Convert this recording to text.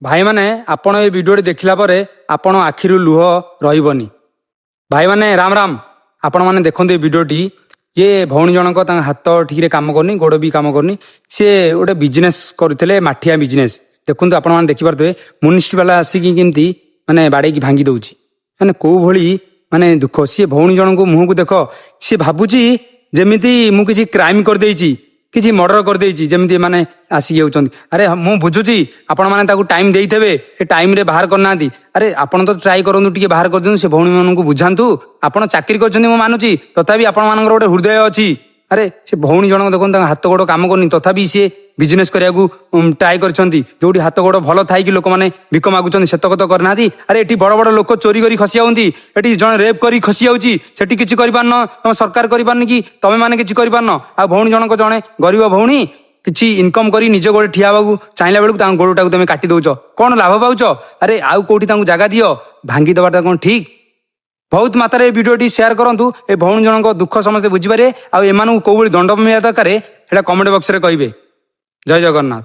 ଭାଇମାନେ, ଆପଣ ଏ ଭିଡ଼ିଓଟି ଦେଖିଲା ପରେ ଆପଣ ଆଖିରୁ ଲୁହ ରହିବନି। ଭାଇମାନେ, ରାମ ରାମ। ଆପଣମାନେ ଦେଖନ୍ତୁ ଏ ଭିଡ଼ିଓଟି। ଇଏ ଭଉଣୀ ଜଣକ, ତାଙ୍କ ହାତ ଠିକରେ କାମ କରୁନି, ଗୋଡ଼ ବି କାମ କରୁନି। ସିଏ ଗୋଟେ ବିଜନେସ୍ କରୁଥିଲେ, ମାଠିଆ ବିଜନେସ୍। ଦେଖନ୍ତୁ, ଆପଣମାନେ ଦେଖିପାରୁଥିବେ ମ୍ୟୁନିସିପାଲ ଆସିକି କେମିତି ମାନେ ବାଡ଼େଇକି ଭାଙ୍ଗି ଦଉଛି। ମାନେ କୋଉ ଭଳି ମାନେ ଦୁଃଖ। ସିଏ ଭଉଣୀ ଜଣଙ୍କୁ ମୁହଁକୁ ଦେଖ, ସିଏ ଭାବୁଛି ଯେମିତି ମୁଁ କିଛି କ୍ରାଇମ କରିଦେଇଛି, କିଛି ମର୍ଡର କରିଦେଇଛି, ଯେମିତି ଏମାନେ ଆସିକି ହେଉଛନ୍ତି। ଆରେ, ମୁଁ ବୁଝୁଛି, ଆପଣମାନେ ତାକୁ ଟାଇମ ଦେଇଥିବେ, ସେ ଟାଇମରେ ବାହାର କରିନାହାନ୍ତି। ଆରେ, ଆପଣ ତ ଟ୍ରାଏ କରନ୍ତୁ, ଟିକେ ବାହାର କରିଦିଅନ୍ତୁ। ସେ ଭଉଣୀମାନଙ୍କୁ ବୁଝାନ୍ତୁ। ଆପଣ ଚାକିରି କରିଛନ୍ତି, ମୁଁ ମାନୁଛି, ତଥାପି ଆପଣମାନଙ୍କର ଗୋଟେ ହୃଦୟ ଅଛି। ଆରେ, ସେ ଭଉଣୀ ଜଣକ ଦେଖନ୍ତୁ, ତାଙ୍କ ହାତ ଗୋଡ଼ କାମ କରୁନି, ତଥାପି ସିଏ ବିଜନେସ୍ କରିବାକୁ ଟ୍ରାଏ କରିଛନ୍ତି। ଯୋଉଠି ହାତ ଗୋଡ଼ ଭଲ ଥାଇକି ଲୋକମାନେ ଭିକ ମାଗୁଛନ୍ତି, ସେତକ ତ କରିନାହାନ୍ତି। ଆରେ, ଏଠି ବଡ଼ ବଡ଼ ଲୋକ ଚୋରି କରି ଖସି ଯାଉଛନ୍ତି, ଏଠି ଜଣେ ରେପ୍ କରି ଖସି ଯାଉଛି, ସେଠି କିଛି କରିପାରୁନ ତମ ସରକାର କରିପାରୁନି କି ତମେ ମାନେ କିଛି କରିପାରୁନ। ଆଉ ଭଉଣୀ ଜଣକ, ଜଣେ ଗରିବ ଭଉଣୀ, କିଛି ଇନକମ୍ କରି ନିଜ ଗୋଡ଼େ ଠିଆ ହେବାକୁ ଚାହିଁଲା ବେଳକୁ ତାଙ୍କ ଗୋଡ଼ଟାକୁ ତମେ କାଟି ଦଉଛ। କଣ ଲାଭ ପାଉଛ? ଆରେ, ଆଉ କୋଉଠି ତାଙ୍କୁ ଜାଗା ଦିଅ। ଭାଙ୍ଗି ଦେବାଟା କଣ ଠିକ? ବହୁତ ମାତ୍ରାରେ ଏ ଭିଡ଼ିଓଟି ସେୟାର କରନ୍ତୁ। ଏ ଭଉଣୀ ଜଣଙ୍କ ଦୁଃଖ ସମସ୍ତେ ବୁଝିପାରିବେ। ଆଉ ଏମାନଙ୍କୁ କୋଉ ଭଳି ଦଣ୍ଡ ମିଳିବା ଦରକାର, ସେଇଟା କମେଣ୍ଟ ବକ୍ସରେ କହିବେ। ଜୟ ଜଗନ୍ନାଥ।